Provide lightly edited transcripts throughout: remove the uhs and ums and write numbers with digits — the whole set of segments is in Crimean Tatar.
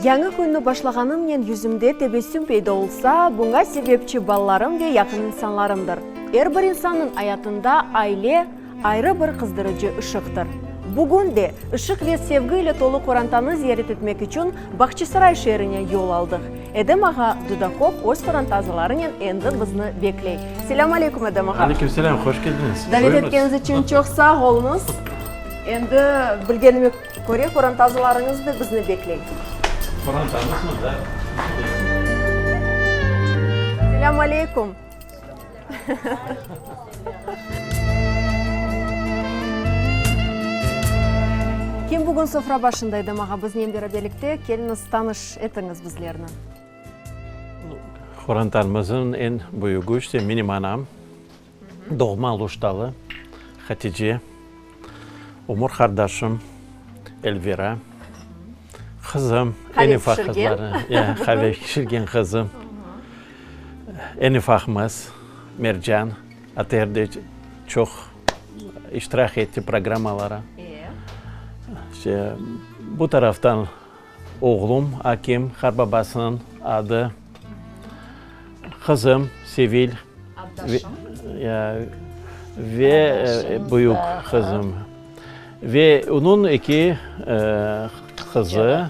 Yañı künni başlağanımnen yüzümde tebessüm peyda olsa, buña sebepçi balalarım ve yaqın insanlarımdır. Er bir insannıñ ayatında aile, ayrı bir qızdırıcı ışıqtır. Bugün de ışıq ve sevgi ile tolu qorantanı ziyaret etmek içün Bağçasaray şeerine yol aldıq. Edem ağa Dudakov öz qoranta azalarınen endi bizni bekley. Selâm aleyküm, Edem ağa! Aleyküm selâm, hoş keldiñiz! Davet etkeniñiz içün çoq sağ oluñız. Endi bilgenime köre, qoranta azalarıñız da bizni bekley. Qorantamız mında. Selâm aleyküm! Kim bugün sofra başında, Edem ağa, biznen beraberlikte? Keliñiz, tanış etiñiz bizlerni. Qorantamıznıñ eñ büyügi işte menim anam, doğma Aluştalı Hatice, ömür qardaşım Elvira, qızım, eñ ufaq qızları, qave pişirgen qızım. Eñ ufaqımız Mercan, ATRde çoq iştirak etti programmalara. İşte, bu taraftan oğlum Akim, qarbabasınıñ adı, qızım Sevil ve büyük qızım. Ve onıñ eki qızı,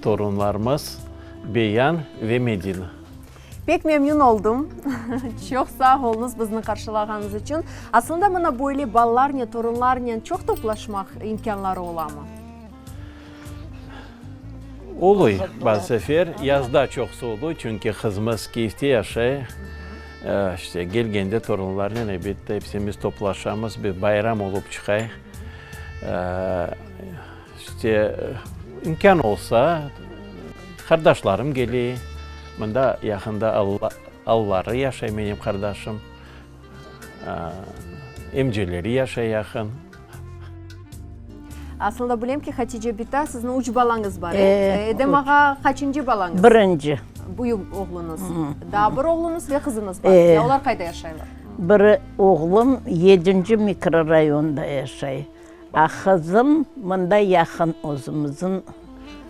torunlarımız Beyan ve Medina. Pek memnün oldım. Çoq sağ oluñız bizni qarşılağanıñız içün. Aslında mına böyle balalarnen, torunlarnen çoq toplaşmaq imkânları olamı? Oluy bazı sefer. Yazda çoqsu oluy, çünki qızımız Kiyevde yaşay. İşte, kelgende torunlarnen, elbette, epsimiz toplaşamız, bir bayram olıp çıqay. İşte, imkân olsa, qardaşlarım kele, mında yaqında Alları yaşay menim qardaşım, emceleri yaşay yaqın. Asılında bilem ki, Hatice bita, sizniñ üç balañız bar, e? Edem ağa qaçıncı balañız? Birinci. Büyük oğluñız. Daa bir oğluñız ve qızıñız bar. Ya olar qayda yaşaylar? Biri oğlum yedinci mikrorayonda yaşay. A qızım mında yaqın özümizin.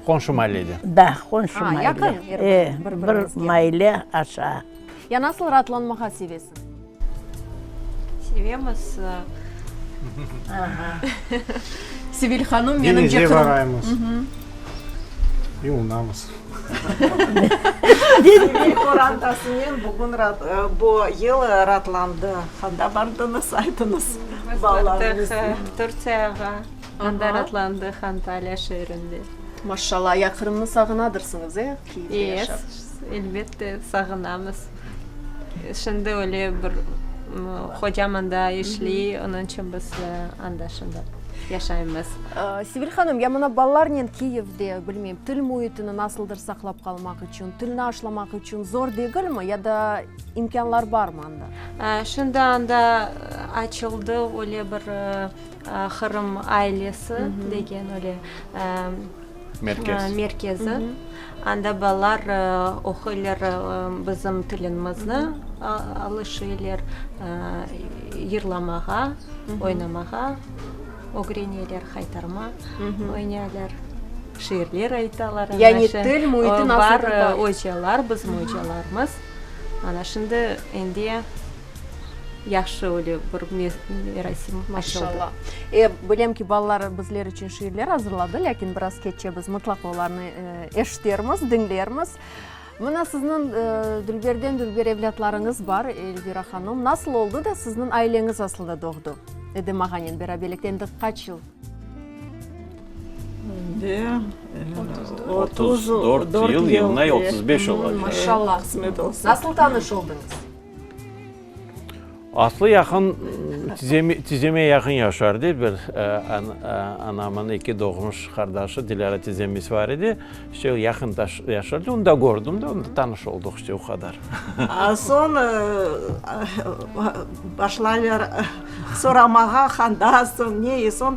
Qonşu maallede. Da, qonşu maalle. Yaqın er bir maalle aşağı. Ya nasıl raatlanmağa sevesiñ? Sevemiz. Sevil hanım, menimce Denizge baraymız. Yuvunamız. Sevil qorantasınen bugün bu yıl raatlandı. Qanda bardıñız, aytıñız, balalarıñız. Biz bardıq Turtsiyağa, anda raatlandıq, Antalya şeerinde. Maşallah, ya Qırımnı sağınadırsıñız, e, Kiyevde yaşap? Elbette, sağınamız. Şimdi öyle bir hocam anda işley, onıñ içün biz anda şimdi yaşaymız. Sevil hanım, ya mına balalarnen Kiyevde, bilmeyim, til müitini nasıldır saqlap qalmaq içün, tilni aşlamaq içün zor degilmi ya da imkânlar barmı anda? Şimdi anda açıldı öyle bir Qırım ailesi degen öyle Merkez. Merkezi. Anda balalar oquylar bizim tilimizni, alışıylar yırlamağa, oynamağa ögreneler, haytarma oynaylar, şiirler aytalar. Yani til müiti nasıldır bar? Ocalar, bizim ocalarımız. Ana şimdi endi Yahşı öyle bir merasim açıldı. Maşallah. E, bilem ki, balalar bizler içün şiirler azırladı, lâkin biraz keççe biz mıtlaq olarnı eşitermiz, diñlermiz. Mına sizniñ dülberden dülber evlâtlarıñız bar, Elvira hanım. Nasıl oldı da sizniñ aileñiz asılda doğdı? Edem ağanen beraberlikte endi qaç yıl? 34 yıl, yılına 35 olacaq. Maşallah. Nasıl tanış oldıñız? Aslı yaqın, tizeme yaqın yaşardı, bir anamın eki doğmuş qardaşı Dilâra tizemiz var edi, işte yaqın yaşardı, onı da kördim de, onı da tanış olduq, işte o qadar. Soñ başlaylar soramağa, qandasıñ, ne, soñ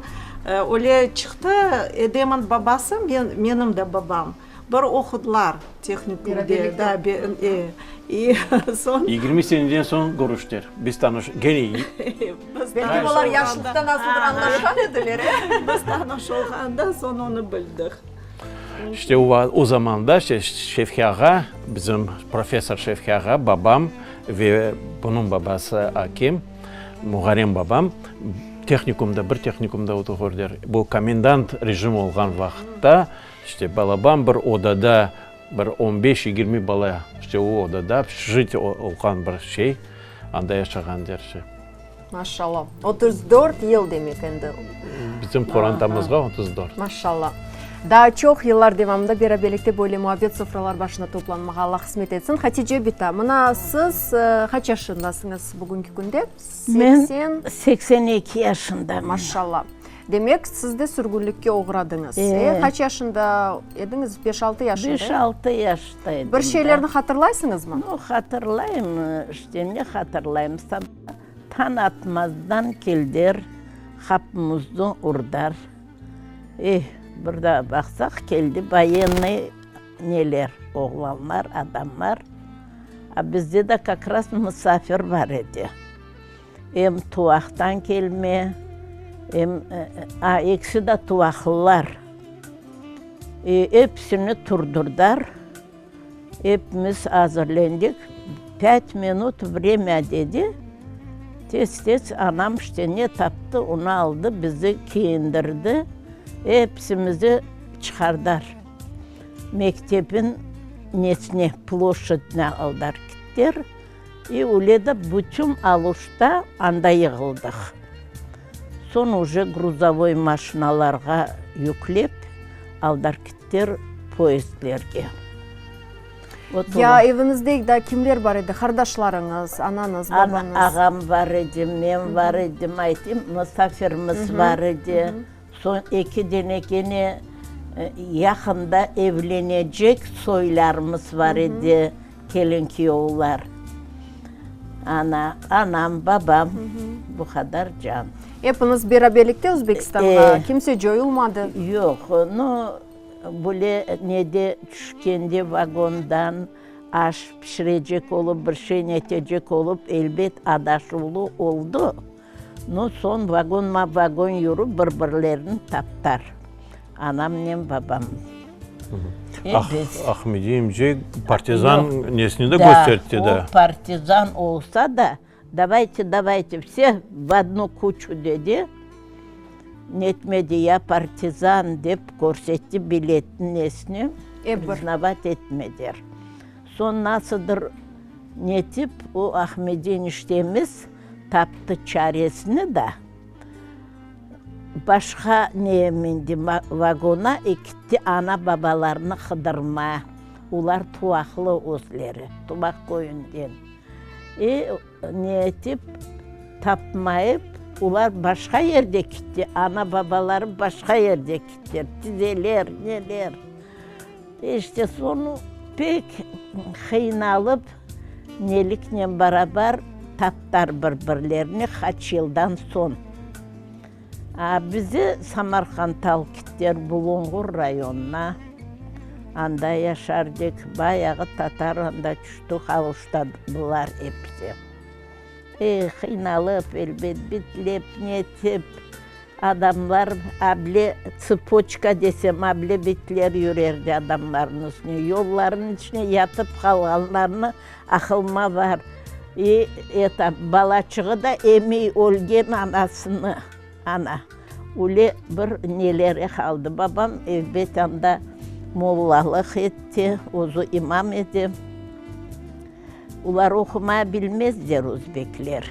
öyle çıqtı, Edemniñ babası, menim de babam. Bir oqudılar tehnikumde, da, e, i soñ. 20 seneden soñ körüştiler. Biz tanış, gene. Belki olar yaşlıqta nasıldır añlaşqan ediler, e? Biz tanış olğanda soñ onı bildik. İşte o zamanda işte Şevhi ağa, bizim professor Şevhi ağa, babam ve bunıñ babası Akim, Muharrem babam tehnikumda, bir tehnikumda oturğanlar. Bu komendant rejim olğan vaqıtta işte balaban bir odada bir on beş, yigirmi bala işte o odada, общежитие olğan bir şey, anda yaşağan dersi. Maşallah. 34 yıl demek endi. Bizim qorantamızğa 34. Maşallah. Daa çoq yıllar devamında beraberlikte böyle muabbet sofralar başında toplanmağa Allah qısmet etsin. Hatice bita, mına siz qaç yaşındasıñız bugünki künde? Men 82 yaşındamın. Maşallah. Demek, siz de sürgünlikke oğradıñız. E, qaç yaşında ediñiz? Beş-altı yaşında? Beş-altı yaşta edim. Bir şeylerni hatırlaysıñızmı? No, hatırlayım. İşte, ne hatırlayım? Tañ atmazdan kelder, qapımıznı urdar. Eh, bir daa baqsaq, keldi voyennıy neler, oğlanlar, adamlar. A bizde de kak raz musafir bar edi. Em Tuvaqtan kelme, em, a, ekisi de tuvaqlılar. E, episini turdurdar. Epimiz azırlendik. Pât minut vremâ dedi. Tez-tez anam işte ne taptı, onı aldı, bizi kiyindirdi. Episimizi çıqardar. Mektepin nesine, ploşadına aldar kittiler. İ öyle de bütün Aluşta anda yığıldıq. Soñ uje gruzovoy maşinalarğa yüklep aldar kittiler poyezdlerge. Vot Ya eviñizde daa kimler bar edi? Qardaşlarıñız, anañız, babañız? Ağam bar edi, men bar edim, aytayım, musafirimiz bar edi. Soñ eki dene kene yaqında evlenecek soylarımız bar edi, kelin-kiyovlar. Ana, anam, babam, bu qadar can. Epiñiz beraberlikte Özbekistanğa, kimse coyulmadı? Yoq, no, böyle nede tüşkende vagondan aş pişirecek olıp, bir şey netecek olıp, elbet, adaşuvlı oldı. Nu, soñ vagonma-vagon yürip, bir-birlerini taptar, anamnen babam. Ahmedi emce partizan nesini de köstertti da. O partizan olsa da, davayte, davayte, vse v odnu kuçu dedi, netmedi, ya partizan dep körsetti biletni nesini, priznavat etmediler. Soñ nasıldır netip, o Ahmedi eniştemiz taptı çaresini da, başqa neye mindi vagona i kitti ana-babalarını qıdırma. Olar Tuvaqlı özleri, Tuvaq köyünden. I ne etip, tapmayıp, olar başqa yerde kitti, ana-babaları başqa yerde kittiler, tizeler, neler. İşte, soñ pek qıynalıp, neliknen barabar taptar bir-birlerini qaç yıldan soñ. A bizi Samarqandta alıp kittiler, Bulunğur rayonına. Anda yaşardik, bayağı tatar anda tüştü, Aluştadılar episi. Eh, qıynalıp, elbet, bitlep, netip. Adamlar able tsepoçka desem, able bitler yürerdi adamlarnıñ üstüne, yollarnıñ içine yatıp qalğanlarnı aqılıma bar. İ, eto, balaçığı da emiy ölgen anasını, ana, öyle bir neleri qaldı. Babam elbet anda mollalıq etti, özü imam edi. Olar oqumaya bilmezler, özbekler.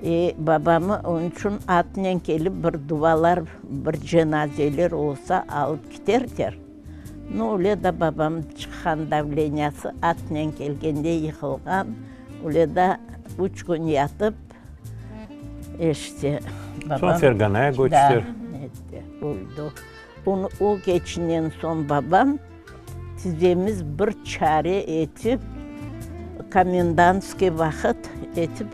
E, babamı onıñ içün atnen kelip bir duvalar, bir cenazeler olsa alıp kiterler. Nu, öyle da babam çıqqan davleniyası atnen kelgende yıqılğan, öyle da üç kün yatıp, işte, babam. Soñ Ferganaya köçtiler. Da, öldi. Onı o keçinen soñ babam. Tizemiz bir çare etip, komendantskiy vaqıt etip,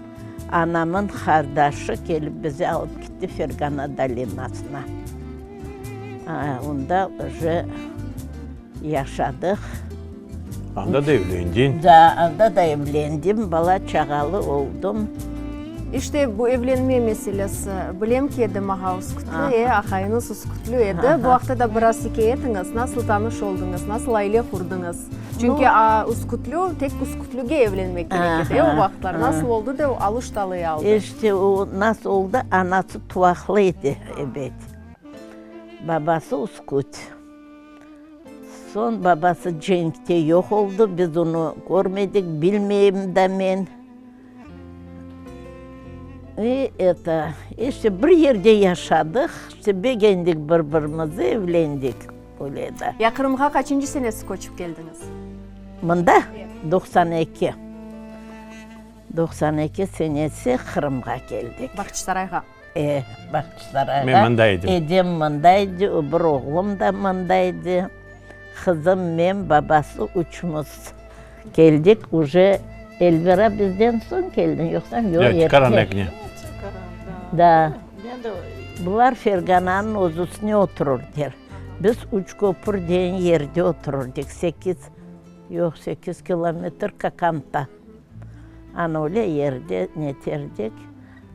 anamın qardaşı kelip bizi alıp kitti Fergana dolinasına. Onda uje yaşadıq. Anda da evlendiñ? Da, anda da evlendim, bala-çağalı oldım. İşte, bu evlenme meselesi. Bilem ki, Edem ağa Üskütlü, e, aqayıñız Üskütlü edi. Bu aqta da biraz ikâye etiñiz. Nasıl tanış oldıñız, nasıl aile qurdıñız? Çünki Üskütlü, tek Üskütlüge evlenmek kerek edi, e, o vaqıtlar. Nasıl oldı da o Aluştalıyı aldı? İşte, o nasıl oldı, anası Tuvaqlı edi, ebet. Babası Üsküt. Soñ babası cenkte yoq oldı, biz onı körmedik, bilmeyim da men. İ eto, işte, bir yerde yaşadıq, işte, begendik bir-birimizi, evlendik, öyle de. Ya Qırımğa qaçıncı senesi köçip keldiñiz? Mında? 92. 92 senesi Qırımğa keldik. Bağçasarayğa. E, Bağçasarayğa. Men mında edim. Edem mında edi, o bir oğlum da mında edi. Qızım, men, babası, üçümiz keldik. Uje Elvira bizden soñ keldi, yoqsa yoq, erte. Yoq, Da. Bular Fergananıñ özüsine oturur der. Biz Üçköpür degen yerde otururdik, sekiz, yoq, sekiz kilometr Kakanta. Ana öyle yerde neterdik.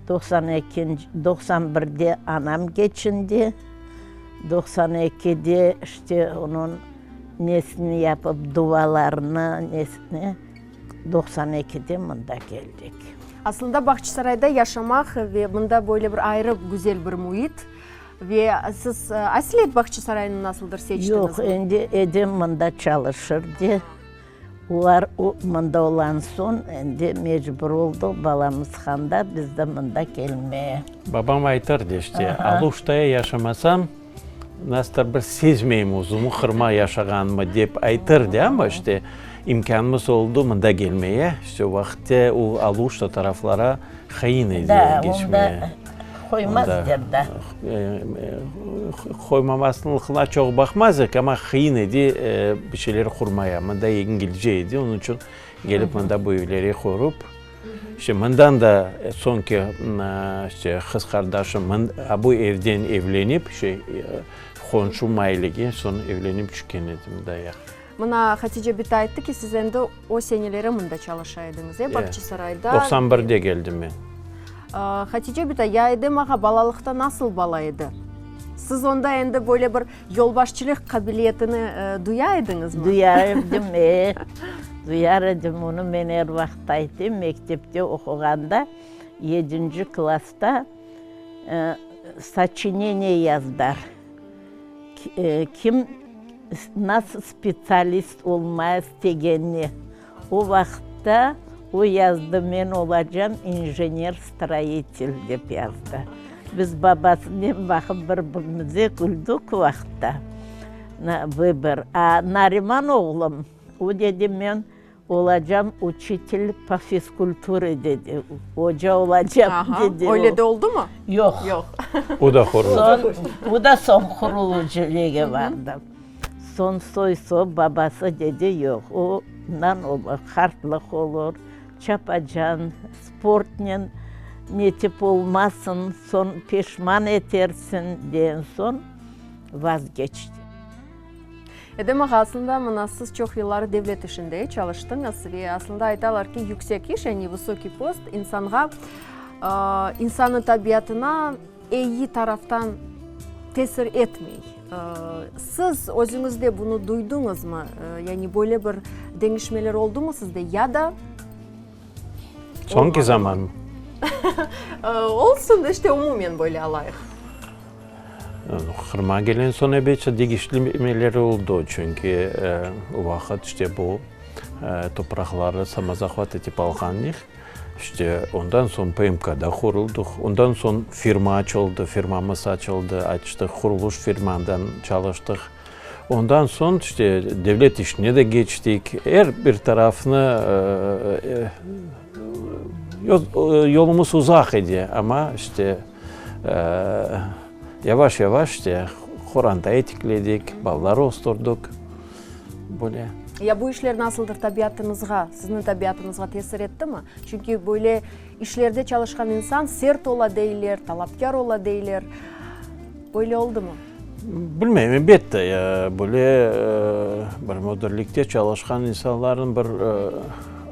92, 91-de anam keçindi, 92-de işte onıñ nesini yapıp, dualarını, nesini, 92-de mında keldik. Aslında Bağçasarayda yaşamaq ve mında böyle bir ayrı güzel bir müit. Ve siz aselet Bağçasaraynı nasıldır seçtiñizmi? Yoq, endi Edem mında çalışırdı. Olar mında olan soñ, endi mecbur oldıq, balamız handa, biz de mında kelmeye. Babam aytardı işte, Aluştaya yaşamasam, nasıldır bir sezmeyim özümi Qırıma yaşağanımı, dep aytardı, amma işte imkânımız oldı mında kelmeye, işte o vaqıtte o Aluşta taraflara qıyın edi keçmeye. Da, onda qoymaz derdi. Qoymamasına çoq baqmaz edik, amma qıyın edi bir şeyler qurmaya. Mında İngilizce edi, onıñ içün kelip mında bu evleri qurup, işte mından da soñki işte qız qardaşım bu evden evlenip, şey, qonşu mailege soñ evlenip tüşken edi mında ya. Mına Hatice bita ayttı ki, siz endi o seneleri mında çalışa ediñiz, e, Bağçasarayda. 91-de keldim men. Hatice bita, ya Edem ağa balalıqta nasıl bala edi? Siz onda endi böyle bir yolbaşçılıq qabiliyetini duya ediñizmi? Duya edim, e, duyar edim. Onı men er vaqıt aytayım, mektepte oquğanda, yedinci klassta soçineniye yazdılar. Kim nasıl spetsialist olmağa istegenini. O vaqıtta o yazdı, men olacam injener-stroitel dep yazdı. Biz babasınen baqıp bir-birimize küldük o vaqıtta. Vıbor. A Nariman oğlum, o dedi, men Olacam uçitel po fizkulture, dedi. Oca olacam, dedi. Aha, öyle de oldumı? Yoq. Yoq. O da quruldı. Soñ, o da soñ qurulucılığa bardı. Soñ soy-sop babası dedi, yoq, ondan olur, qartlıq olur, çapacan, sportnen netip olmasıñ, soñ peşman etersiñ, degen soñ vazgeçti. Edem ağa, aslında mına siz çoq yılları devlet işinde çalıştıñız ve aslında aytalar ki, yüksek iş, yani vısokiy post, insanğa, insannıñ tabiatına eyi taraftan tesir etmey. Siz özüñizde bunı duyduñızmı? Yani böyle bir deñişmeler oldumı sizde ya da Soñki zamanmı? Olsun, işte umumen böyle alayıq. Qırımğa kelgen soñ elbette deñişmeler oldı, çünki o vaqıt işte bu topraqları samozahvat etip alğan işte ondan soñ PMKda quruldıq, ondan soñ firma açıldı, firmamız açıldı, açtıq, qurulış firmadan çalıştıq. Ondan soñ işte devlet işine de keçtik, er bir tarafnı yolumız uzaq edi, amma işte Yavaş-yavaş işte qoranta tikledik, balalar östürdük, böyle. Ya bu işler nasıldır tabiatıñızğa, sizniñ tabiatıñızğa tesir ettimi? Çünki böyle işlerde çalışqan insan sert ola deyler, talapkâr ola deyler. Böyle oldumı? Bilmeyim, elbette, böyle bir müdirlikte çalışqan insanlarnıñ bir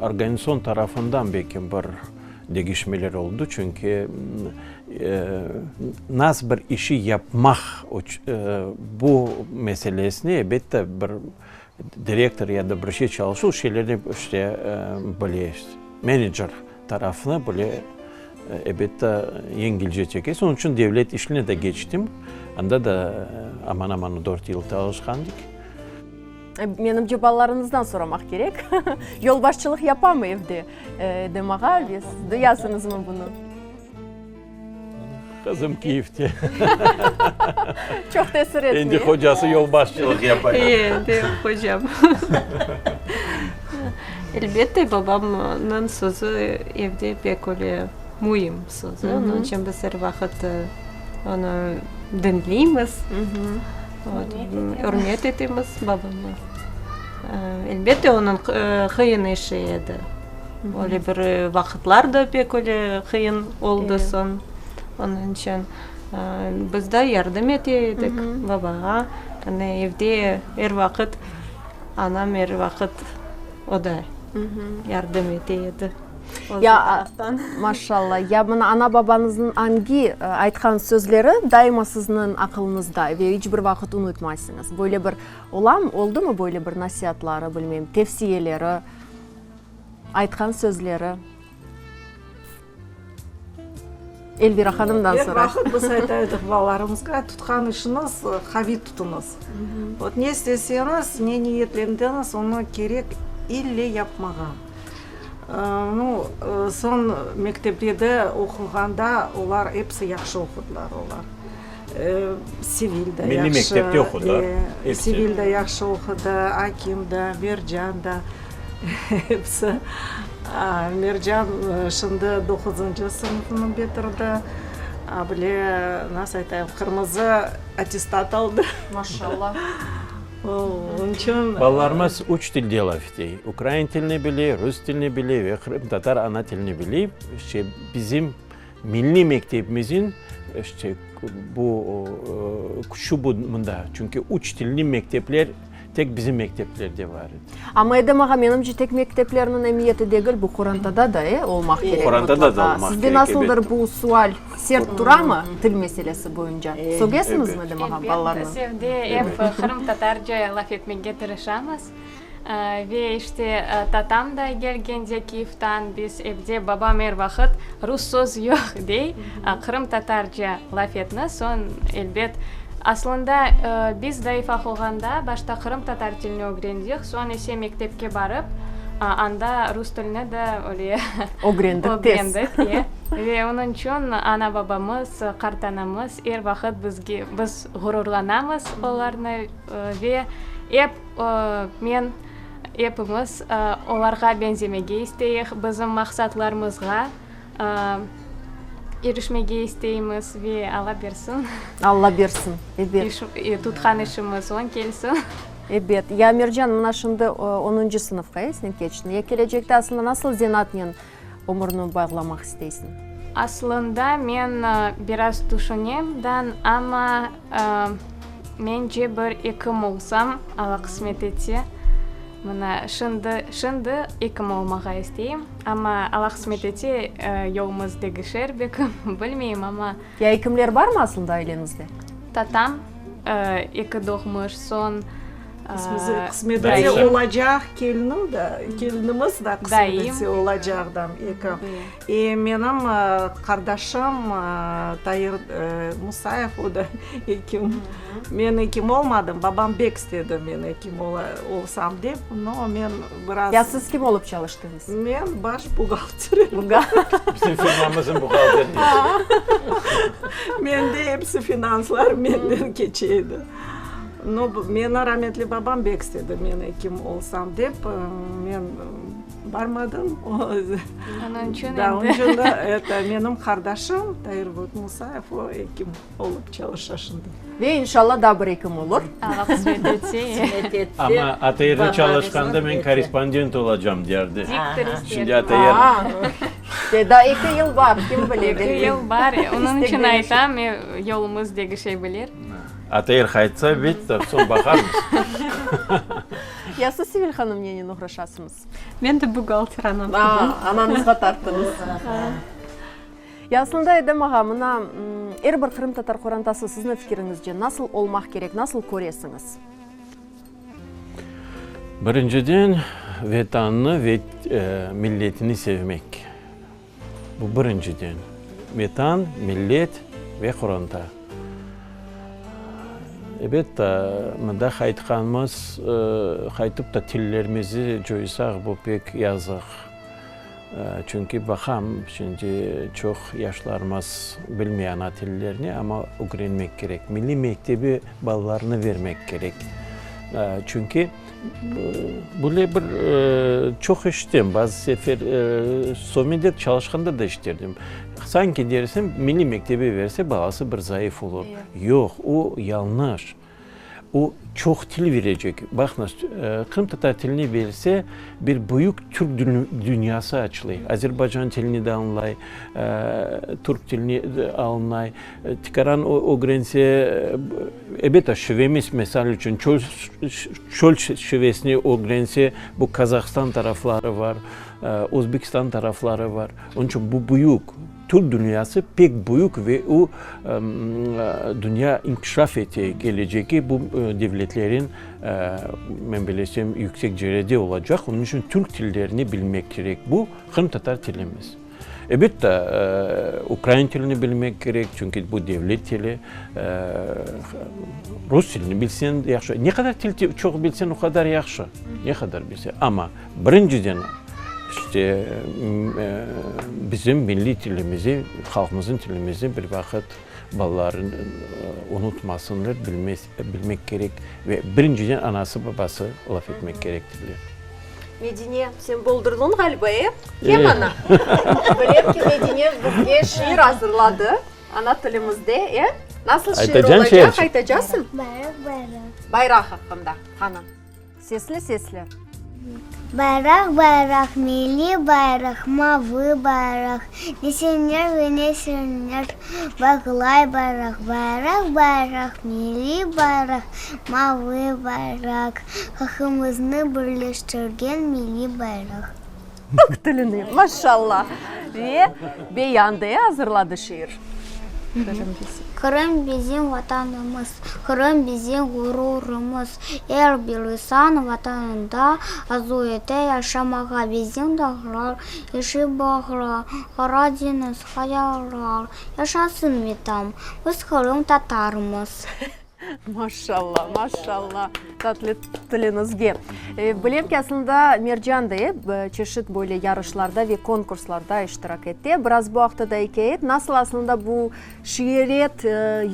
organizasyon tarafından belki bir. Degişmeler oldı, çünki nas bir işi yapmaq bu meselesine, elbette, bir direktor ya da bir şey çalışa, o şeylerni işte bile, menecer tarafını bile, elbette, yengilce çeke. Soñ içün devlet işine de keçtim, anda da aman-aman dört yıl çalışqandik. Menimce, balalarıñızdan soramaq kerek. Yolbaşçılıq yapamı evde Edem ağa ve siz duyasıñızmı bunı? Qızım Kiyevde. Çoq tesir etmey. Endi hocası yolbaşçılıq yapa. Endi hocam. Elbette, babamnıñ sözü evde pek öyle müim sözü. Onıñ içün biz er vaqıt onı diñleymiz. Ürmet etemiz babamnı. Elbette, onıñ qıyın işi edi. Öyle bir vaqıtlar da pek öyle qıyın oldı soñ. Onıñ içün biz de yardım ete edik babağa. Yani evde er vaqıt anam er vaqıt o da yardım ete edi. Ya, maşalla, ya mına ana-babañıznıñ angi aytqan sözleri daima sizniñ aqılıñızda ve iç bir vaqıt unutmaysıñız? Böyle bir olamı, oldumı böyle bir nasiatları, bilmeyim, tevsiyeleri, aytqan sözleri? Elvira hanımdan Er sorayıq. vaqıt biz ayta edik balalarımızğa, tutqan işiñiz qaviy tutuñız. Vot ne isteseñiz, ne niyetlendiñiz, onı kerek ille yapmağa. Nu, soñ mektepte de oquğanda olar episi yahşı oqudılar olar. Sevil de Milliy yahşı, mektepte oqudılar episi. Sevil de yahşı oqudı, Akim de, Mercan da, episi. Mercan şimdi doquzıncı sınıfnı bitirdi, a bile, nasıl aytayım, qırmızı attestat aldı. Maşallah. Onıñ içün. Balalarımız üç tilde laf ete, ukrain tilini bile, rus tilini bile ve qırımtatar ana tilini bile. İşte, bizim milliy mektebimizin, işte, bu küçü bu mında, çünki üç tilli mektepler tek bizim mekteplerde bar edi. Amma Edem ağa, menimce, tek mekteplerniñ emiyeti degil, bu qorantada da, e, olmaq kerek Qorantada da mıtlaqa. olmaq Sizde kerek, nasıldır elbette. bu sual sert turamı til meselesi boyunca? Sögesiñizmi, Edem ağa, balalarnı? Elbet, biz evde ep qırımtatarca laf etmege tırışamız. Ve işte tatam da kelgende Kiyevdan, biz evde babam er vaqıt rus söz yoq dey, qırımtatarca laf etni, soñ elbet, aslında biz zayıf olğanda başta qırımtatar tilini ögrendik, soñ ise mektepke barıp, anda rus tilini de öyle ögrendik tez. Ve onıñ içün ana-babamız, qartanamız er vaqıt bizge, biz ğururlanamız olarnı ve ep Men, epimiz olarğa beñzemege isteyik, bizim maqsatlarımızğa irişmege isteymiz ve Alla bersin. Alla bersin, ebet. Tutqan işimiz oñ kelsin. Ebet. Ya, Mercan, mına şimdi onuncı sınıfqa, e, sen keçtiñ. Ya kelecekte aslında nasıl zenaatnen ömürni bağlamaq isteysiñ? Aslında men biraz tüşünem dan, amma mence bir ekim olsam, Alla qısmet etse, mına şimdi, şimdi ekim olmağa isteyim, amma Alla qısmet etse, yolumız degişer belkim, bilmeyim, amma. Ya ekimler barmı aslında aileñizde? Tatam eki doğmuş, soñ. Qısmet etse olacaq kelinim da, kelinimiz da qısmet etse olacaq da eki. E, menim qardaşım Tair Musayev, o da ekim. Men ekim olmadım, babam bek istedi men ekim olsam dep, no men biraz. Ya siz kim olıp çalıştıñız? Men baş buhgalter. Bizim firmamıznıñ buhgalteri. Mende episi finanslar menden keçe edi. No, meni rametli babam bek istedi men ekim olsam dep, men barmadım. Onıñ içün endi. Onıñ içün de, eto, menim qardaşım Tair Musayev, o ekim olıp çalışa şimdi. Ve inşallah daa bir ekim olur. Alla qısmet etse. Qısmet etse. Amma ATR-de çalışqanda men korrespondent olacam derdi. Diktor isterdi. Şimdi ATR. Daa eki yıl bar, kim bile, belki. Eki yıl bar, onıñ içün aytam, yolumız degişe bilir. ATR qaytsa, bitti, soñ baqarmız. Ya siz, Sevil hanım, nenen oğraşasıñız? Men de buhgalter, anam kibi. Anañızğa tarttıñız. Ya aslında, Edem ağa, mına, er bir qırımtatar qorantası, siziñ fikiriñizce, nasıl olmaq kerek, nasıl köresiñiz? Birinciden, Vetannı ve milletini sevmek. Bu birinciden. Vetan, millet ve qoranta. Ebet, mında qaytqanımız, qaytıp da tillerimizi coysaq, bu pek yazıq. Çünki baqam, şimdi çoq yaşlarımız bilmey ana tillerini, amma ögrenmek kerek. Milliy mektebi balalarına vermek kerek. Çünki böyle bir çoq eşitem, bazı sefer Sovmende çalışqanda da eşiterdim. Sanki dersiñ, milliy mektebe verse, balası bir zayıf olur. Yoq, o yañlış. O, çoq til verecek. Baqıñız, qırımtatar tilini berse, bir büyük türk dünyası açılay. Azerbaycan tilini de añlay, türk tilini de añlay. Tikaran ögrense, ebet, şivemiz, misal içün, çöl, çöl şivesini ögrense, bu Kazahstan tarafları var, Özbekistan tarafları var. Onıñ içün bu büyük. Türk dünyası pek büyük ve o, dünya inkişaf ete, kelecegi bu devletlerin, men bilesem, yüksek cerede olacaq. Onıñ içün türk tillerini bilmek kerek. Bu, qırımtatar tilimiz. Elbette, ukrain tilini bilmek kerek, çünki bu devlet tili. Rus tilini bilseñ yahşı. Ne qadar til çoq bilseñ, o qadar yahşı. Ne qadar bilseñ. Amma birinciden, işte, bizim milliy tilimizi, halqımıznıñ tilimizi bir vaqıt balalar unutmasınlar, bilmek kerek. Ve birinciden anası, babası laf etmek kerektirler. Medine, sen boldurdıñ ğaliba, e? Kel ana. Bilem ki, Medine bizge şiir azırladı ana tilimizde, e? Nasıl şiir olacaq, aytacasıñ? Bayraq, bayraq. Bayraq aqqında, qani. Sesli-sesli. Bayraq, bayraq, milliy bayraq, mavı bayraq, Nesenler ve nesenler bağlay bayraq. Bayraq, bayraq, milliy bayraq, mavı bayraq, Halqımıznı birleştirgen milliy bayraq. Türk tilini, maşallah! Ve beyandı, e, azırladı şiir. Qırım bizim Vatanımız, Qırım bizim ğururımız. Er bir insan Vatanında arzu ete yaşamağa. Bizim dağlar, yeşil bağlar, Qara deñiz, qayalar. Yaşasın Vetan, biz qırımtatarmız! Maşallah, maşallah, tatlı tiliñizge. Bilem ki, aslında Mercan da ep çeşit böyle yarışlarda ve konkurslarda iştirak ete. Biraz bu aqta da ikâye et. Nasıl aslında bu şiiriyet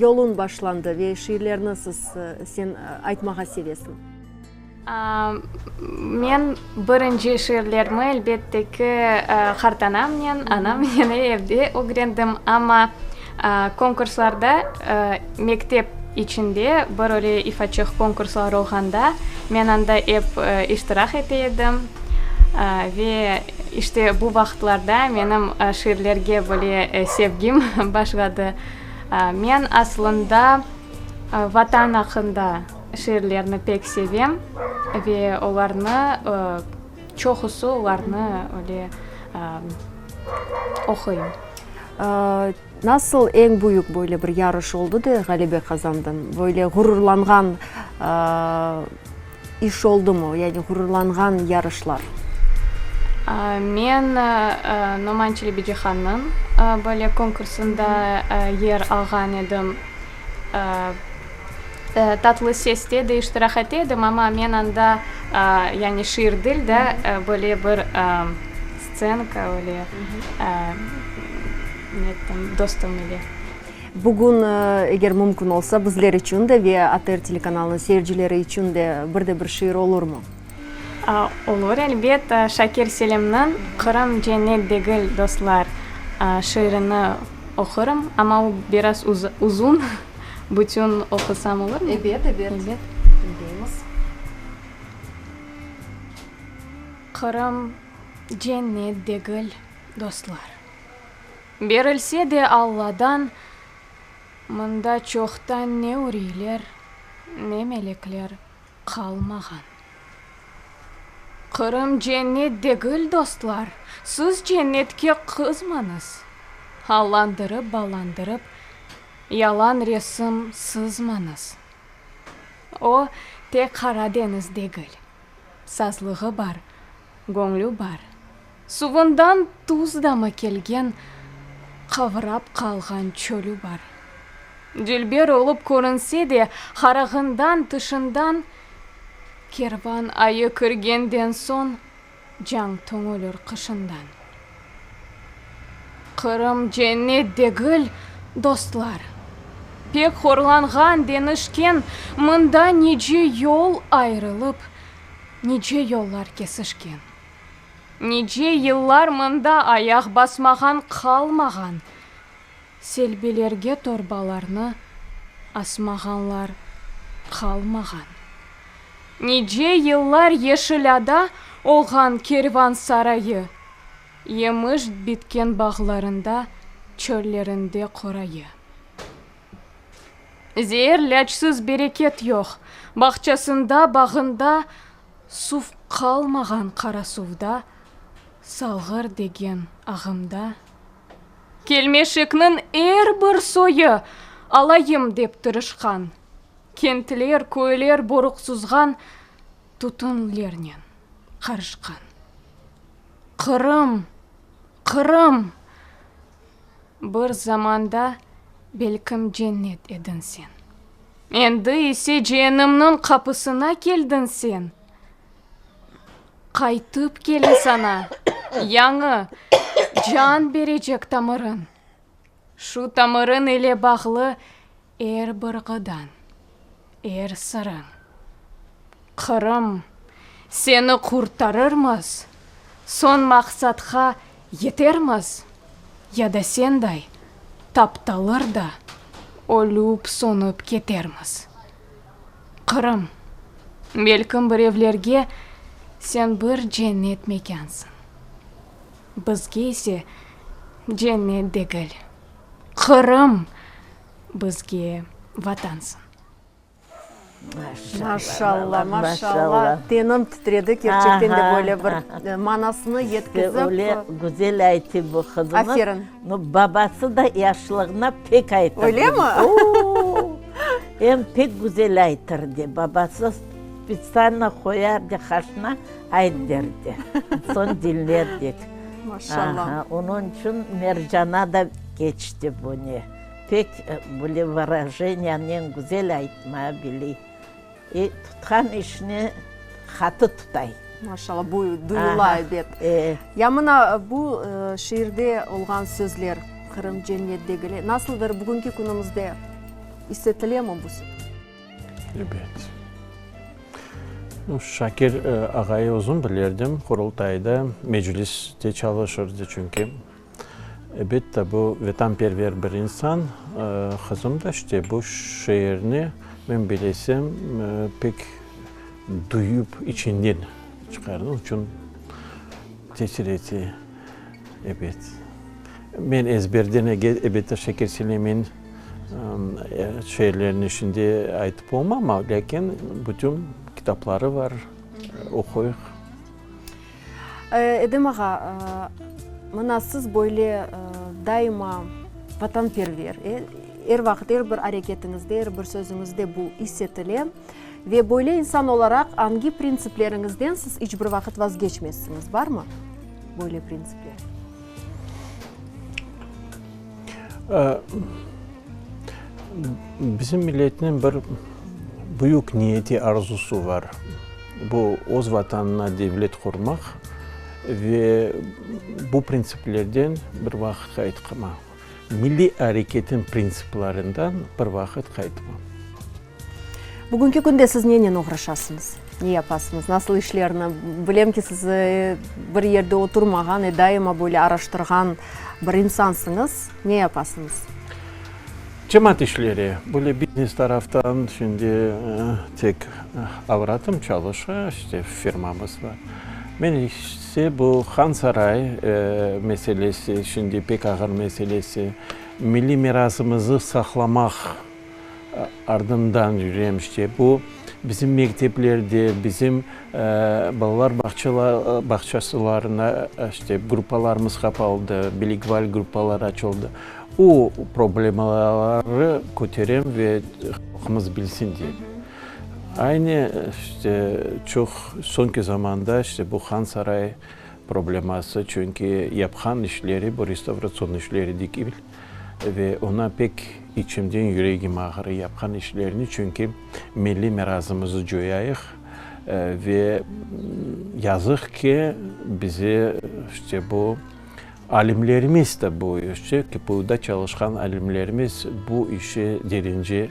yoluñ başlandı ve şiirlerni siz, sen aytmağa sevesiñ? Men birinci şiirlerimi, elbette ki, qartanamnen, anamnen evde ögrendim, amma konkurslarda, mektep içinde bir öyle ifaçıq konkurslar olğanda, men anda ep iştirak ete edim. Ve işte bu vaqıtlarda menim şiirlerge böyle sevgim başladı. Men aslında Vatan aqqında Şiirlerni pek sevem ve olarnı, çoqusı olarnı öyle oquyım. Nasıl eñ büyük böyle bir yarış oldı da ğalebe qazandıñ? Böyle ğururlanğan iş oldımı, yani ğururlanğan yarışlar? Men Noman Çelebicihannıñ böyle konkursında yer alğan edim. Tatlı seste de iştirak ete edim, amma men anda, yani şiir dil de, böyle bir stsenka öyle ne ettim dostum ile. Bugün, eger mümkün olsa, bizler içün de ve ATR telekanalınıñ seyircileri içün de bir de bir şiir olurmı? Olur, elbet. Şakir Selimniñ Qırım cennet degil, dostlar şiirini oqurım, amma o biraz uzun. Bütün oqusam olurmı? Ebet, ebet. Diñleymiz. Qırım cennet degil, dostlar. Berilse de Alladan, mında çoqtan ne uriyler, ne melekler qalmağan. Qırım cennet degil, dostlar, siz cennetke qızmañız. Allandırıp-ballandırıp, yalan resim sızmañız. O, tek Qara deñiz degil. Sazlığı bar, göñlü bar. Suvundan tuz damı kelgen, qavrap qalğan çölü bar. Dülber olıp körünse de, harağından, tışından, kervan ayı kirgenden soñ, cañ töñülür qışından. Qırım cennet degil, dostlar. Pek horlanğan, deñişken, mında nice yol ayrılıp, nice yollar kesişken. Nice yıllar mında ayaq basmağan qalmağan, selbilerge torbalarnı asmağanlar qalmağan. Nice yıllar Yeşil ada olğan kervan sarayı, yemiş bitken bağlarında, çöllerinde qorayı. Zeer lâcsız bereket yoq, bağçasında, bağında, Suv qalmağan Qarasuvda, Salğır degen ağımda. Kelmeşekniñ er bir soyu alayım dep tırışqan, Kentler, köyler boruqsuzğan tütünlernen qarışqan. Qırım, Qırım! Bir zamanda belkim cennet ediñ sen. Endi ise ceennemniñ qapısına keldiñ sen. Qaytıp kele saña yañı can berecek tamırıñ. Şu tamırıñ ile bağlı er bir ğıdañ, er sırıñ. Qırım, seni qurtarırmız, soñ maqsatqa yetermiz, ya da senday taptalır da ölüp-sönüp ketermiz. Qırım, belkim birevlerge sen bir cennet mekânsıñ, bizge ise cennet degil, Qırım bizge Vatansıñ. Maşalla, maşalla, tenim titredi, kerçekten de böyle bir manasını yetkizip. Öyle güzel ayttı bu qızımız. Aferin. No, babası da yaşlığına pek aytırdı. Öyle mi? Oo, em pek güzel aytırdı. Babası spetsialno qoyardı qaşına, ayt derdi. Soñ diñlerdik. Maşalla. Onıñ içün Mercana da keçti bu ne. Pek böyle vırajeniyanen güzel aytmağa biley. E, tutqan işini qatı tutay. Maşallah, bu duyula ebet. Ya mına bu şiirde olğan sözler, Qırım cennet degil, nasıldır bugünki künümizde issetilemi bu söz? Ebet. Şakir ağayı uzun bilirdim, Qurultayda, Mecliste çalışırdı çünki. Elbette, bu vetanperver bir insan. Qızım da işte bu şeerni, men bilesem, pek duyup içinden çıqardı. Onıñ içün tesir ete, ebet. Men ezberden, elbette, Şakir Selemin şeerlerini şimdi aytıp olmam, lâkin bütün kitapları var, oquyıq. Edem ağa, mına siz böyle daima vatanperver, er vaqıt, er bir areketiñizde, er bir sözüñizde bu is etile. Ve böyle insan olaraq angi printsipleriñizden siz iç bir vaqıt vazgeçmezsiñiz? Barmı böyle printsipler? Bizim milletniñ bir büyük niyeti, arzusı bar. Bu, öz Vatanına devlet qurmaq ve bu printsiplerden bir vaqıt qaytqmaq. Milliy areketin printsiplerinden bir vaqıt qaytmaq. Bugünki künde siz nenen oğraşasıñız? Ne yapasıñız? Nasıl işlerni? Bilem ki, siz bir yerde oturmağan, daima böyle araştırğan bir insansıñız. Ne yapasıñız? Cemaat işleri, böyle biznes taraftan şimdi tek avratım çalışa, işte firmamız bar. Men ise bu Hansaray meselesi, şimdi pek ağır meselesi, milliy mirasımızı saqlamaq ardından yürem. İşte bu bizim mekteplerde, bizim balalar bağçasılarına işte gruppalarımız qapaldı, bilingval gruppalar açıldı. O problemaları köterem ve halqımız bilsin diye. Aynı işte çoq soñki zamanda işte bu Hansaray probleması, çünki yapqan işleri bu restavratsion işleri degil ve oña pek içimden yüregim ağıra yapqan işlerini, çünki milliy mirazımızı coyayıq ve yazıq ki, bize işte bu alimlerimiz de bu işte KPUda çalışqan alimlerimiz bu işe derince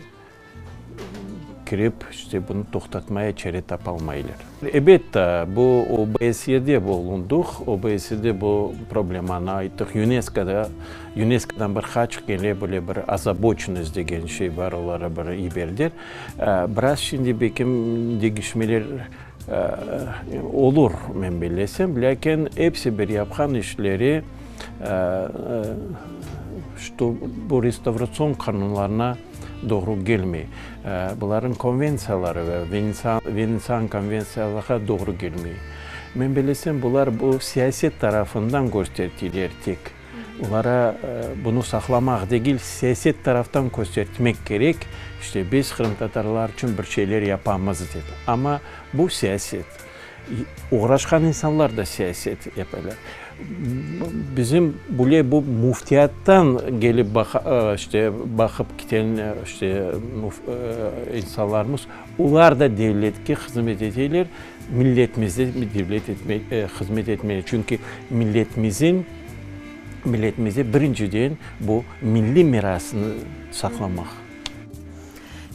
kirip, işte bunı toqtatmaya çare tapalmaylar. Ebet, bu OBSYede bulundıq, OBSYde bu problemanı ayttıq, YUNESKOda, YUNESKOdan bir qaç kere böyle bir ozaboçennost degen şey bar, olara bir yiberdiler. Biraz şimdi belkim degişmeler olur, men bellesem, lâkin episi bir yapqan işleri, şto bu restavratsion qanunlarına doğru kelmey. Bularnıñ konventsiyaları ve Venetsian konventsiyalarğa doğru kelmey. Men bilesem, bular bu siyaset tarafından köstertiler tek. Olara bunı saqlamaq degil, siyaset taraftan köstertmek kerek, işte biz qırımtatarlar içün bir şeyler yapamız dep. Amma bu siyaset. Oğraşqan insanlar da siyaset yapalar. Bizim bile bu müftiyattan kelip işte baqıp keten işte insanlarımız, olar da devletke hızmet eteler, milletimize devlet hızmet etmeli. Çünki milletimizin, milletimize birinciden bu milliy mirasını saqlamaq.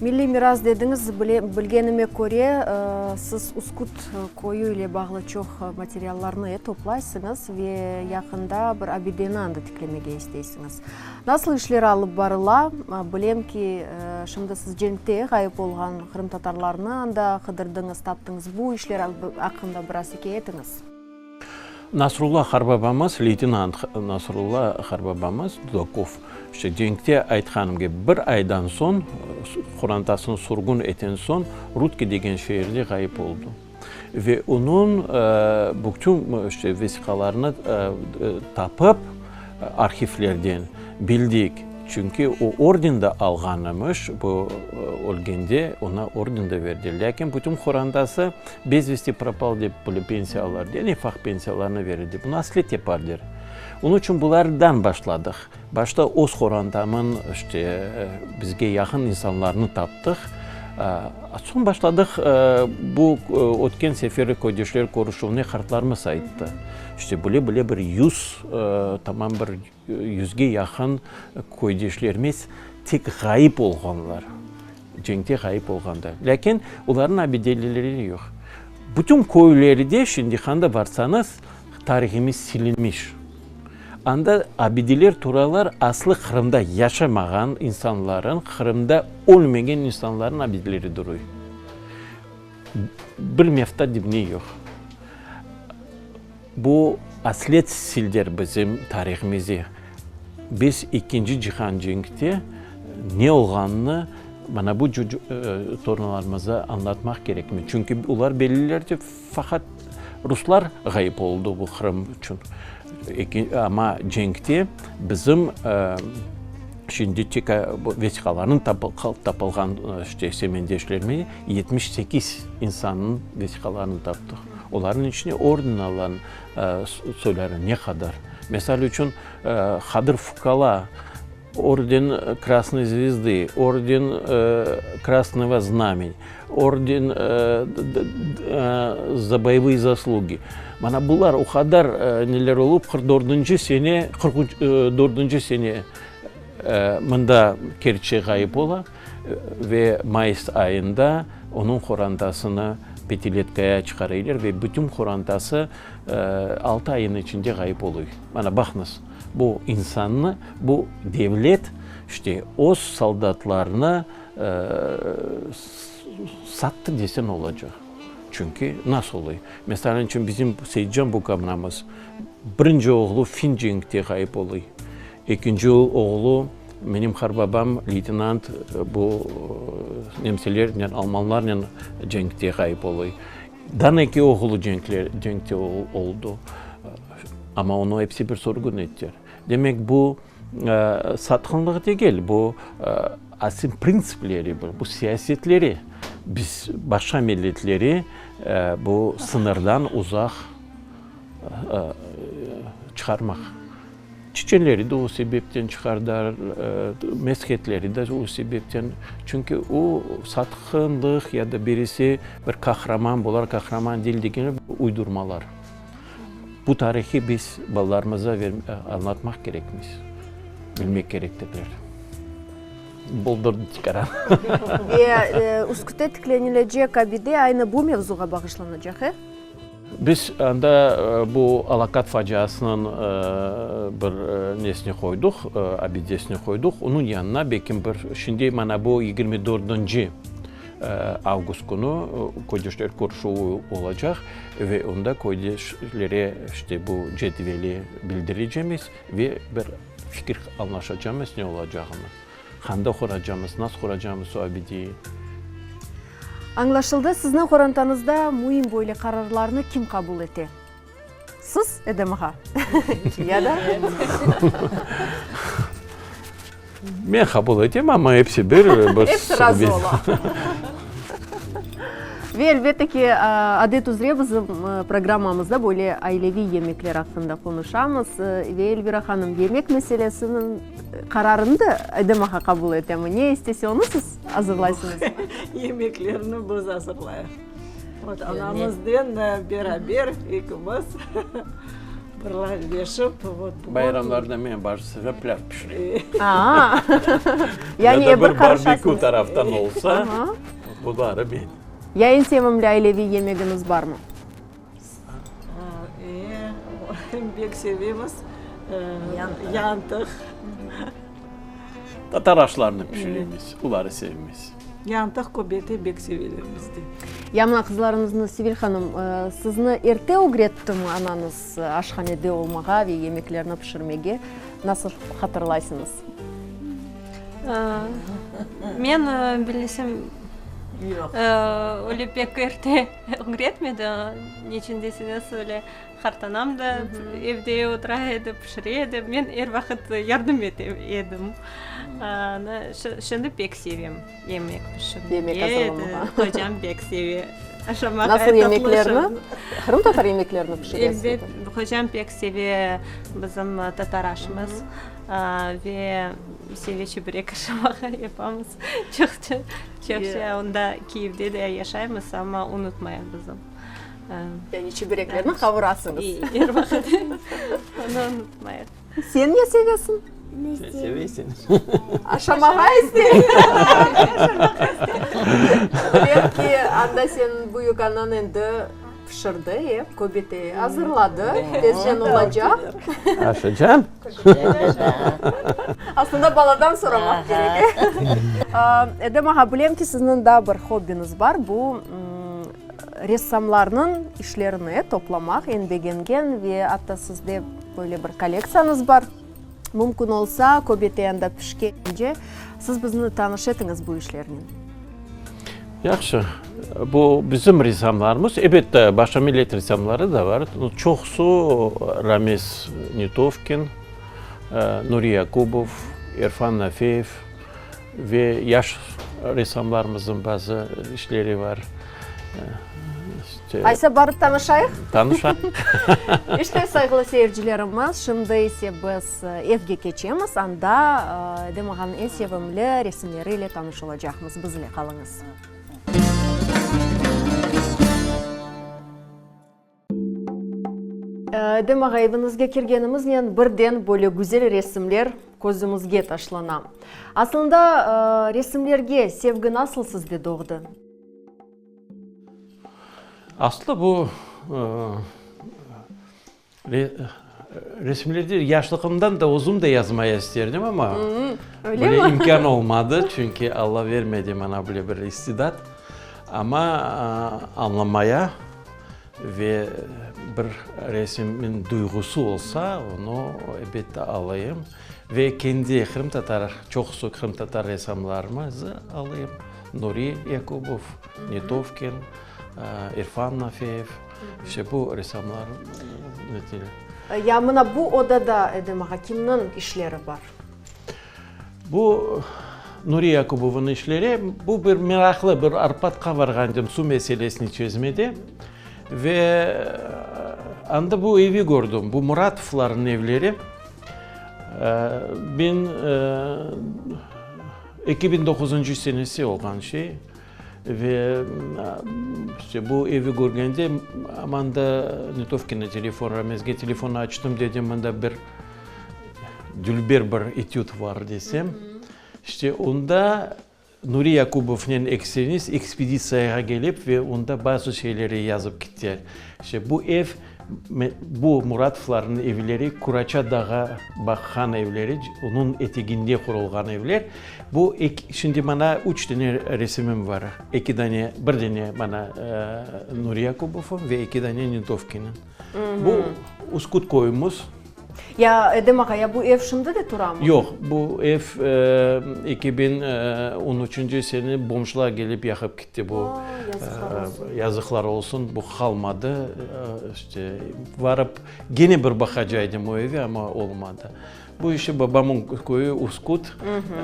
Milliy miras dediñiz, bilgenime köre, siz Üsküt köyü ile bağlı çoq materiallarnı toplaysıñız ve yaqında bir abideni anda tiklemege isteysiñiz. Nasıl işler alıp barıla? Bilem ki, şimdi siz cenkte ğayıp olğan qırımtatarlarnı anda qıdırdıñız, taptıñız. Bu işler aqqında biraz ikâye etiñiz. Nasrulla qarbabamız, leytenant Nasrulla qarbabamız Dudakov, işte cenkte aytqanım kibi, bir aydan soñ, qorantasını sürgün eten soñ, Rutki degen şeerde ğayıp oldı. Ve onıñ bütün işte vesiqalarını tapıp, arhivlerden bildik, çünki o orden de alğan emiş, bu ölgende oña orden de berdiler. Lâkin bütün qorantası Bez vesti propal dep böyle pensiya alar, de nefaq pensiyalarını verir dep, bunı aslet yapar der. Onıñ içün bulardan başladıq. Başta öz qorantamın, işte, bizge yaqın insanlarnı taptıq. Soñ başladıq, bu ötken seferi köydeşler körüşüvine qartlarımız ayttı. İşte, böyle-böyle bir yüz, tamam bir Yüzge yaqın köydeşlerimiz tek ğayıp olğanlar, cenkte ğayıp olğanlar. Lâkin olarnıñ abideleri yoq. Bütün köylerde şimdi anda barsañız, tarihimiz silinmiş. Anda abideler turalar, aslı Qırımda yaşamağan insanların, Qırımda ölmegen insanların abideleri duruy. Bir mefta dibne yoq. Bu aslet sildir bizim tarihimizi. Biz Ekinci cihan cenkte ne olğanını mana bu torunlarımıza añlatmaq kerekmiz. Çünki olar bilirler ki, faqat ruslar ğayıp oldı bu Qırım içün. Amma cenkte bizim şimdi tek vesiqalarnıñ tapılğan işte semendeşlerimiz 78 insannıñ vesiqalarını taptıq. Olarnıñ içinde orden alğan soyları ne qadar. Misal içün, Qadır Fukala orden Krasnoy Zvezdı, orden Krasnogo Znameni, orden Za boyevıye zaslugi. Mana bular o qadar neler olıp, qırq dördünci sene, qırq üç, dördünci sene mında Kerçte ğayıp ola ve mayıs ayında onıñ qorantasını Pâtiletkaya çıqaraylar ve bütün qorantası altı ayın içinde ğayıp oluy. Mana baqıñız, bu insannı, bu devlet işte öz soldatlarını sattı desen olacaq. Çünki nasıl oluy? Mesalâ içün, bizim Seyitcan bukamnamız birinci oğlu fin cenkte ğayıp oluy. Ekinci oğlu, menim qarbabam, leytenant, bu nemselernen, almanlarnen cenkte ğayıp oluy. Dan eki oğlu cenkte oldı. Amma onı episi bir sürgün ettiler. Demek, bu satqınlıq degil, bu aslında printsipleri, bu siyasetleri. Biz başqa milletleri bu sıñırdan uzaq çıqarmaq. Çeçenleri de o sebepten çıqardılar, meshetleri de o sebepten. Çünki o satqınlıq ya da birisi bir qahraman, bular qahraman değil degeni uydurmalar. Bu tarihi biz balalarımıza añlatmaq kerekmiz, bilmek kerektirler. Boldurdı tikaran. Ve Üskütte tiklenilecek abide aynı bu mevzuğa bağışlanacaq, e? Biz anda bu Alakat faciasınıñ bir nesini qoydıq, abidesini qoydıq. Onıñ yanına belkim bir, şimdi mana bu 24-nci avgust künü köydeşler körüşüvi olacaq ve onda köydeşlere işte bu cedveli bildirecemiz ve bir fikir añlaşacamız ne olacağını. Qanda quracamız, nasıl quracamız o abideyi. Añlaşıldı. Sizniñ qorantañızda müim böyle qararlarnı kim qabul ete? Siz, Edem ağa? Ya da? Men qabul etem, amma episi bir. Episi razı ola. Ve elbette ki, adet üzre bizim programmamızda böyle aileviy yemekler aqqında qonuşamız. Ve Elvira hanım, yemek meselesiniñ Qararını da Edem ağa qabul etemi? Ne istese, onı siz azırlaysıñızmı? Yemeklerni biz azırlayıq. Vot, anamıznen beraber ekimiz birleşip, vot, bugün. Bayramlarda men baş sefer pilâv pişirem. Aa! Yani Ya da bir bir barbekü qarışasıñız. taraftan olsa, buları men. Ya eñ sevimli aileviy yemegiñiz barmı? Pek sevemiz yantıq. Tatar aşlarını pişiremiz, oları sevemiz. Yantıq köbete bek seveler bizde. Ya mına qızlarıñıznı, Sevil hanım, sizni erte ögrettimi anañız aşhanede olmağa ve yemeklerni pişirmege? Nasıl hatırlaysıñız? Men bilesem, öyle pek erte ögretmedi. Neçün deseñiz, öyle qartanam da evde otura edi, pişire edi. Men er vaqıt yardım ete edim. Şimdi pek sevem yemek pişirmege. Yemek azırlamağa. Qocam pek seve aşamağa. Nasıl yemeklerni? Qırımtatar yemeklerini pişiresiz? Elbet, qocam pek seve bizim tatar aşımız. Ve seve çeberek aşamağa yapamız. Çoqça, çoqça onda Kiyevde de yaşaymız, amma unutmayıq bizim. Yani çebereklerni qavurasıñız. Er vaqıt onı unutmayıq. Sen ne sevesiñ? Sen sevesiñ. Aşamağa isteyim. Belki anda seniñ büyük anañ endi Pişirdi, e, köbete azırladı, tezden olacaq. Aşacan. Aslında baladan soramaq kerek, e. Edem ağa, bilem ki, sizniñ daa bir hobbiñiz bar, bu ressamlarnıñ işlerini toplamaq, eñ begengen ve atta sizde böyle bir kollektsiyañız bar. Mümkün olsa, köbete anda pişkence, siz bizni tanış etiñiz bu işlernen. Yahşı. Bu bizim ressamlarımız. Ebet, başqa millet ressamları da bar. Çoqusı Ramiz Netovkin, Nuri Yakubov, Erfan Nafeyev ve yaş ressamlarımıznıñ bazı işleri bar. Aysa barıp tanışayıq? Tanışayıq. İşte, sayğılı seyircilerimiz, şimdi ise biz evge keçemiz, anda Edem ağanıñ eñ sevimli resimleri ile tanış olacaqmız. Bizle qalıñız. Edem ağa, eviñizge kirgenimiznen birden böyle güzel resimler közümizge taşlana. Aslında, resimlerge sevgi nasıl sizde doğdı? Aslı bu resimlerde yaşlıqımdan da özüm de yazmaya isterdim, amma böyle imkân olmadı, çünki Alla vermedi maña böyle bir istidat. Amma añlamaya ve bir resimniñ duyğusı olsa, onı elbette alayım. Ve kendi qırımtatar, çoqusı qırımtatar ressamlarımızı alayım, Nuri Yakubov, Netovkin, İrfan Nafeyev, işte bu ressamlar. Ya mına bu odada, Edem ağa, kimniñ işleri bar? Bu Nuri Yakubovnıñ işleri, bu bir meraqlı bir Arpatqa varğan edim suv meselesini çezmede ve anda bu evi kördim, bu Muratovlarnıñ evleri. Men 2009-ncı senesi olğan şey ve işte bu evi körgende aman da Netovkinge telefon, Ramizge telefon açtım, dedim, mında bir dülber bir etüd bar desem. İşte onda Nuri Yakubovnen ekseriniz ekspeditsiyağa kelip ve onda bazı şeyleri yazıp kettiler. İşte bu ev, bu Muratovlarnıñ evleri Kuraça dağa baqqan evleri, onıñ eteginde qurulğan evler. Bu şimdi mana üç dane resimim bar. Eki dane, bir dane mana Nuri Yakubovnıñ ve eki dane Netovkinniñ. Bu Üsküt köyümiz. Ya, Edem ağa, ya bu ev şimdi de turamı? Yoq, bu ev 2013-nci sene bomjlar kelip yaqıp ketti bu. A, yazıqlar olsun. Yazıqlar olsun, bu qalmadı. İşte, varıp, gene bir baqacaydım o eve, amma olmadı. Bu işte babamıñ köyü Üsküt.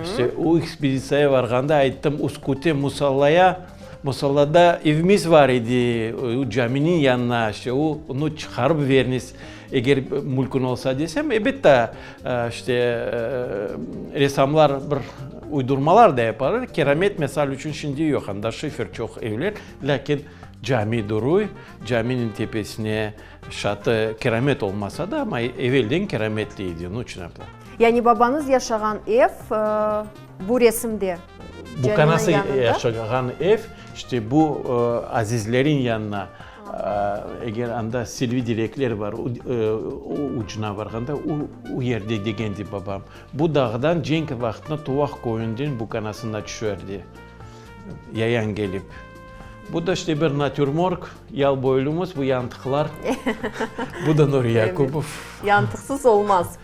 İşte, o ekspeditsiyaya varğanda ayttım, Üskütte Musallaya, Musallada evimiz bar edi, o caminiñ yanına, işte, onı çıqarıp beriniz. Eger mülkün olsa desem, elbette, işte, ressamlar bir uydurmalar da yaparlar. Keramet, misal içün, şimdi yoq, anda şifer çoq evler, lâkin cami duruy, caminiñ tepesine şatı keramet olmasa da, amma evelden kerametli edi, onıñ içün aytlam. Yani babañız yaşağan ev bu resimde, caminiñ yanında? Yaşağan ev, işte bu azizlerin yanına. Eger anda selvi direkler bar, o ucuna barğanda, o yerde degendi babam. Bu dağdan cenk vaqtında Tuvaq köyünden bu kanasına tüşerdi, yayan kelip. Bu da işte bir natürmorg, yalboylumız, bu yantıqlar. Bu da Nuri Yakubov. Yantıqsız olmaz.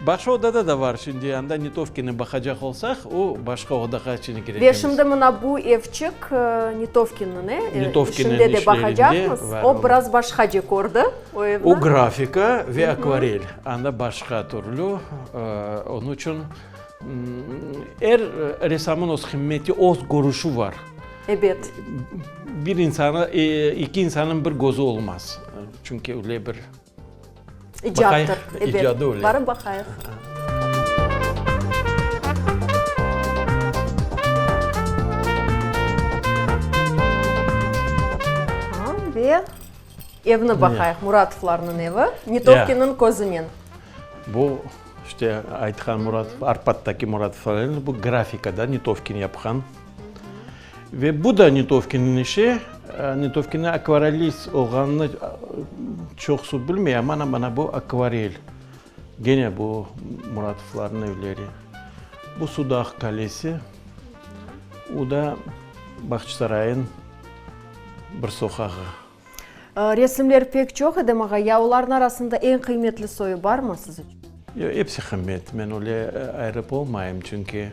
Başqa odada da var şimdi, anda Netovkinni baqacaq olsaq, o başqa odağa şimdi kireceğimiz. Ve şimdi mına bu evçik Netovkinniñ, e? Netovkinniñ Şimdi de işlerinde baqacaqmız. var O o. biraz başqace kördi o evni. O grafika ve akvarel, anda başqa türlü, onıñ içün er ressamın öz qımmeti, öz körüşü var. Ebet. Bir insanı, eki insanıñ bir közü olmaz, çünki öyle bir. İcattır, ebet. Barıp baqayıq. Ve evni baqayıq, Muratovlarnıñ evi, Netovkinniñ közünen. Bu, işte, aytqan Muratov, Arpattaki Muratovlarnıñ evi, bu grafikada Netovkin yapqan. Ve bu da Netovkinniñ işi. Netovkinniñ akvarelist olğanını çoqusı bilmey, amma ana mana bu akvarel. Gene bu Muratovlarnıñ evleri. Bu Sudaq qalesi. O da Bağçasaray'ın bir soqağı. Resimler pek çoq, Edem ağa, ya olarnıñ arasında eñ qıymetli soyu barmı siz içün? Yoq, episi qıymet. Men öyle ayırıp olmayım, çünki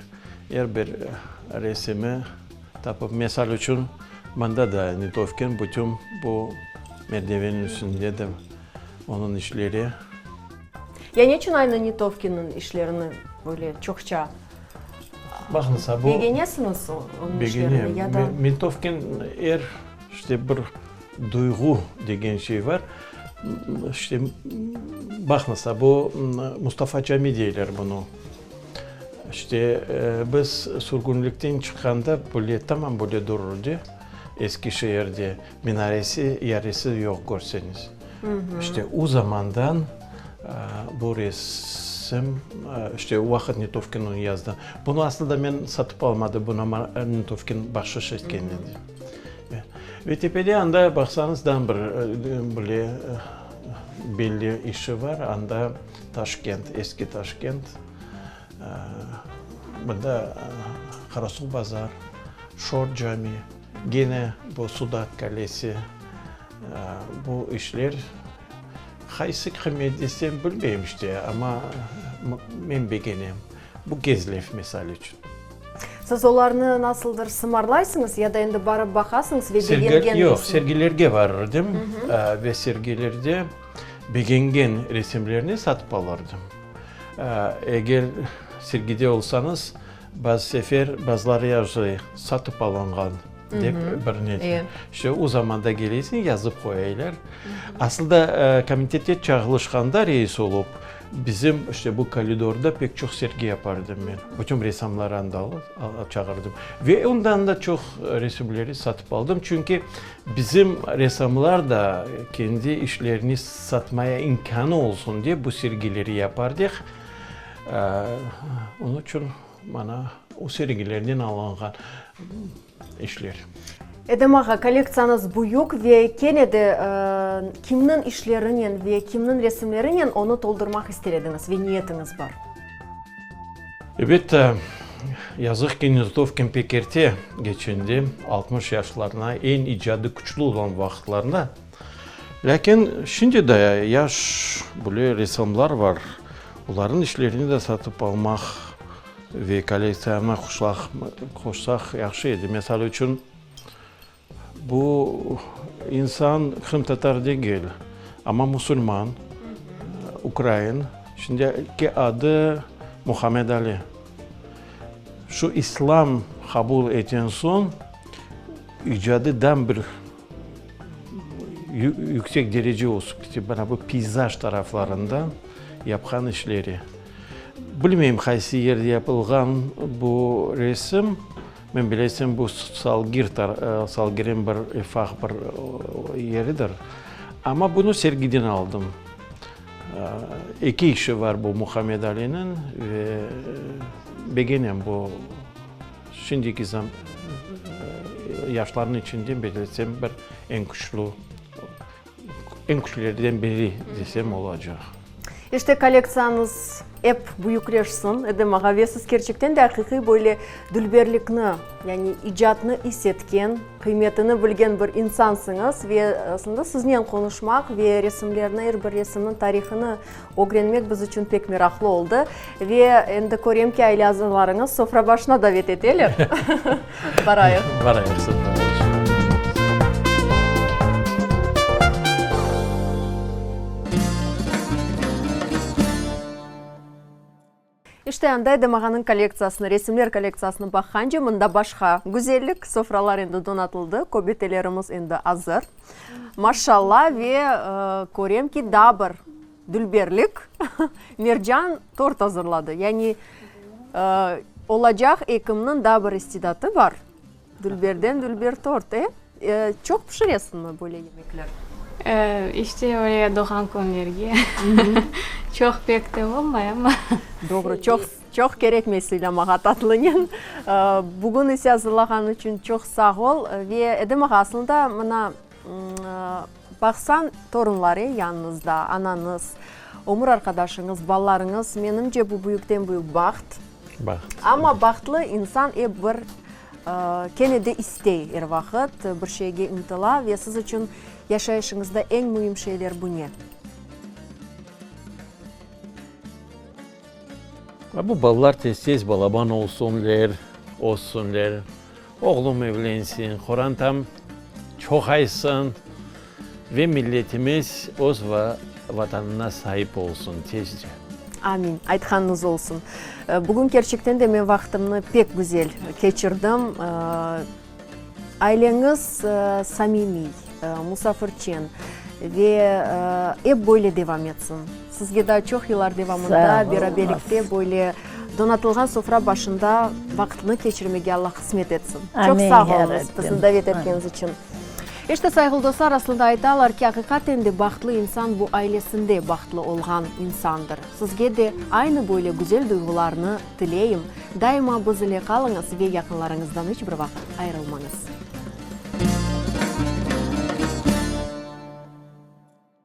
er bir resimi tapıp, misal içün, mında da Netovkin bütün bu merdivenniñ üstünde de onıñ işleri. Ya ne içün aynı Netovkinniñ işlerini böyle çoqça Baqıñız, bu. Begenesiñiz onıñ işlerini ya da? Begenem. Netovkin er. İşte bir duyğu degen şey var. İşte baqmasa, bu Mustafa Cami deyler bunı. İşte biz sürgünlikten çıqqanda böyle tamam böyle durur edi eski şeerde. Minaresi, yarısı yoq körseñiz. İşte o zamandan bu resim, işte o vaqıt Netovkin onı yazdı. Bunı aslında men satıp almadım, bunı Netovkin bahşış etken edi. Ve tepede anda baqsañız daa bir böyle belli işi bar, anda Taşkent, eski Taşkent, mında Qarasuvbazar, Şor cami. Gene bu Sudaq qalesi, bu işler qaysı qıymet desem bilmeyim işte, amma men begenem. Bu Kezlev, misal içün. Siz olarnı nasıldır sımarlaysıñız ya da endi barıp baqasıñız ve begengen Yoq, sergilerge varırdım ve sergilerde begengen resimlerni satıp alırdım. Eger sergide olsañız, bazı sefer bazıları yazı satıp alınğan dep bir ne. İşte o zamanda kelesiñ, yazıp qoyaylar. Aslında komitette çalışqanda reis olıp, Bizim işte bu koridorda pek çoq sergi yapardım men. Bütün ressamları anda çağırdım. Ve ondan da çoq resimleri satıp aldım. Çünki bizim ressamlar da kendi işlerini satmaya imkânı olsun dep bu sergileri yapardıq. Onıñ içün mana o sergilerden alınğan işler. Edem ağa, kollektsiyañız büyük ve kene de kimniñ işlerinen ve kimniñ resimlerinen onı toldurmaq ister ediñiz ve niyetiñiz bar? Elbette, yazıq ki, Nezdovkin pek erte keçindi, 60 yaşlarına, eñ icadı küçlü olğan vaqıtlarında. Lâkin şimdi de yaş böyle ressamlar var, olarnıñ işlerini de satıp almaq Ve kollektsiyamı qoşsaq yahşı edi. Misal içün, bu insan qırımtatar degil, amma musulman, ukrain, şimdiki adı Muhammed Ali. Şu islam qabul eten soñ icadı dam bir yüksek derece ösip kete, mana bu peyzaj taraflarında yapqan işleri. Bilmeyim qaysı yerde yapılğan bu resim, men bilesem bu Salgir Salgirin bir ufaq bir yeridir, amma bunı sergiden aldım. Eki işi var bu Muhammed Aliniñ ve begenem bu şimdiki yaşlarnıñ içinde bilesem bir eñ küçlü, eñ küçlülerden biri desem olacaq. İşte, kollektsiyañız ep büyükleşsin, Edem ağa, ve siz kerçekten de aqiqiy böyle dülberlikni, yani icatnı is etken, qıymetini bilgen bir insansıñız ve aslında siznen qonuşmaq ve resimlerni, er bir resimniñ tarihını ögrenmek biz içün pek meraqlı oldı. Ve endi körem ki, aile azalarıñız sofra başına davet eteler. Barayıq. Barayıq sofra başına. İşte, anda Edem ağanıñ kollektsiyasını, resimler kollektsiyasını baqqance, mında başqa güzellik, sofralar endi donatıldı, köbetelerimiz endi azır. Maşalla, ve körem ki, daa bir dülberlik, Mercan tort azırladı. Yani, olacaq ekimniñ daa bir istidatı bar. Dülberden dülber tort, e? Çoq pişiresiñmi böyle yemekler? İşte öyle doğğan künlerge. Çoq pek de olmay, amma. Doğru, çoq, çoq kerekmey sıylamağa tatlınen. Bugün ise azırlağanıñ içün çoq sağ ol. Ve Edem ağa, aslında mına, baqsañ, torunlar, e, yanıñızda, anañız, ömür arqadaşıñız, balalarıñız, menimce, bu büyükten-büyük baht. Baht. Amma bahtlı insan ep bir kene de istey er vaqıt, bir şeyge ıntıla ve siz içün yaşayışıñızda eñ müim şeyler bu ne? Bu balalar tez-tez balaban olsunlar, össünler, oğlum evlensin, qorantam çoğaysın ve milletimiz öz Vatanına saip olsun tezce. Amin, aytqanıñız olsun. Bugün kerçekten de men vaqtımnı pek güzel keçirdim. Aileñiz samimiy, musafirçen ve ep böyle devam etsin. Sizge daa çoq yıllar devamında beraberlikte böyle donatılğan sofra başında vaqıtnı keçirmege Alla qısmet etsin. Çoq sağ oluñız bizni davet etkeniñiz içün. İşte, sayğılı dostlar, aslında aytalar ki, aqiqaten de bahtlı insan bu ailesinde bahtlı olğan insandır. Sizge de aynı böyle güzel duyğularnı tileyim. Daima biz ile qalıñız ve yaqınlarıñızdan iç bir vaqıt ayırılmañız.